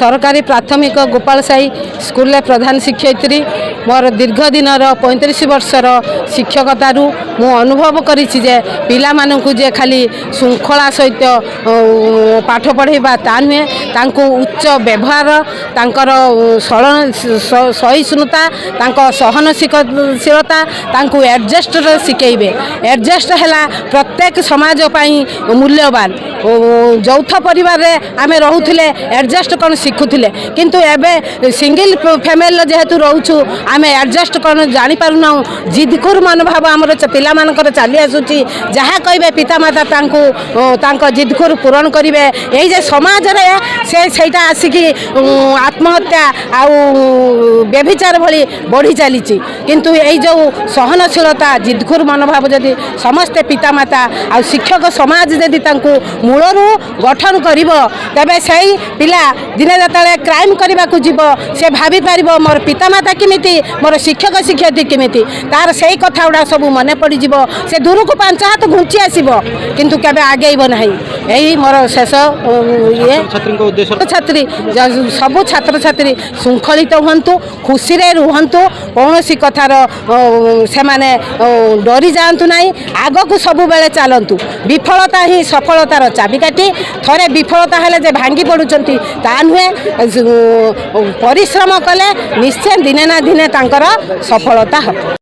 ସରକାରୀ ପ୍ରାଥମିକ ଗୋପାଳସାହି ସ୍କୁଲରେ ପ୍ରଧାନ ଶିକ୍ଷୟିତ୍ରୀ। ମୋର ଦୀର୍ଘ ଦିନର 35 ବର୍ଷର ଶିକ୍ଷକତାରୁ ମୁଁ ଅନୁଭବ କରିଛି ଯେ ପିଲାମାନଙ୍କୁ ଯେ ଖାଲି ଶୃଙ୍ଖଳା ସହିତ ପାଠ ପଢ଼ାଇବା ତା ନୁହେଁ, ତାଙ୍କୁ ଉଚ୍ଚ ବ୍ୟବହାର, ତାଙ୍କର ସହିଷ୍ଣୁତା, ତାଙ୍କ ସହନଶୀଳତା, ତାଙ୍କୁ ଆଡ଼ଜଷ୍ଟ ଶିଖେଇବେ। ଆଡ଼ଜଷ୍ଟ ହେଲା ପ୍ରତ୍ୟେକ ସମାଜ ପାଇଁ ମୂଲ୍ୟବାନ। ଯୌଥ ପରିବାରରେ ଆମେ ରହୁଥିଲେ, ଆଡ଼ଜଷ୍ଟ କ'ଣ ଶିଖୁଥିଲେ। କିନ୍ତୁ ଏବେ ସିଙ୍ଗିଲ୍ ଫ୍ୟାମିଲିର ଯେହେତୁ ରହୁଛୁ, ଆମେ ଆଡ଼ଜଷ୍ଟ କ'ଣ ଜାଣିପାରୁନାହୁଁ। ଜିଦଖୋର ମନୋଭାବ ଆମର ପିଲାମାନଙ୍କର ଚାଲି ଆସୁଛି। ଯାହା କହିବେ ପିତାମାତା ତାଙ୍କୁ ତାଙ୍କ ଜିଦଖୋର ପୂରଣ କରିବେ। ଏଇ ଯେ ସମାଜରେ ସେ ସେଇଟା ଆସିକି ଆତ୍ମହତ୍ୟା ଆଉ ବ୍ୟଭିଚାର ଭଳି ବଢ଼ି ଚାଲିଛି। କିନ୍ତୁ ଏଇ ଯେଉଁ ସହନଶୀଳତା, ଜିଦଖୋର ମନୋଭାବ ଯଦି ସମସ୍ତେ ପିତାମାତା ଆଉ ଶିକ୍ଷକ ସମାଜ ଯଦି ତାଙ୍କୁ ମୂଳରୁ ଗଠନ କରିବ, ତେବେ ସେଇ ପିଲା ଦିନେ ଯେତେବେଳେ କ୍ରାଇମ୍ କରିବାକୁ ଯିବ, ସେ ଭାବିପାରିବ ମୋର ପିତାମାତା କେମିତି, ମୋର ଶିକ୍ଷକ ଶିକ୍ଷୟିତ୍ରୀ କେମିତି। ତାର ସେଇ କଥା ଗୁଡ଼ା ସବୁ ମନେ ପଡ଼ିଯିବ। ସେ ଦୂରକୁ ପାଞ୍ଚ ହାତ ଘୁଞ୍ଚି ଆସିବ, କିନ୍ତୁ କେବେ ଆଗେଇବ ନାହିଁ। ଏଇ ମୋର ଶେଷ ଇଏ। ଛାତ୍ରୀଙ୍କ ଉଦ୍ଦେଶ୍ୟରେ? ଛାତ୍ରୀ, ସବୁ ଛାତ୍ରଛାତ୍ରୀ ଶୃଙ୍ଖଳିତ ହୁଅନ୍ତୁ, ଖୁସିରେ ରୁହନ୍ତୁ। କୌଣସି କଥାର ସେମାନେ ଡରି ଯାଆନ୍ତୁ ନାହିଁ। ଆଗକୁ ସବୁବେଳେ ଚାଲନ୍ତୁ। ବିଫଳତା ହିଁ ସଫଳତାର ଚାବିକାଠି। ଥରେ ବିଫଳତା ହେଲେ ଯେ ଭାଙ୍ଗି ପଡ଼ୁଛନ୍ତି ତା ନୁହେଁ। ପରିଶ୍ରମ କଲେ ନିଶ୍ଚୟ ଦିନେ ନା ଦିନେ ତାଙ୍କର ସଫଳତା ହେବ।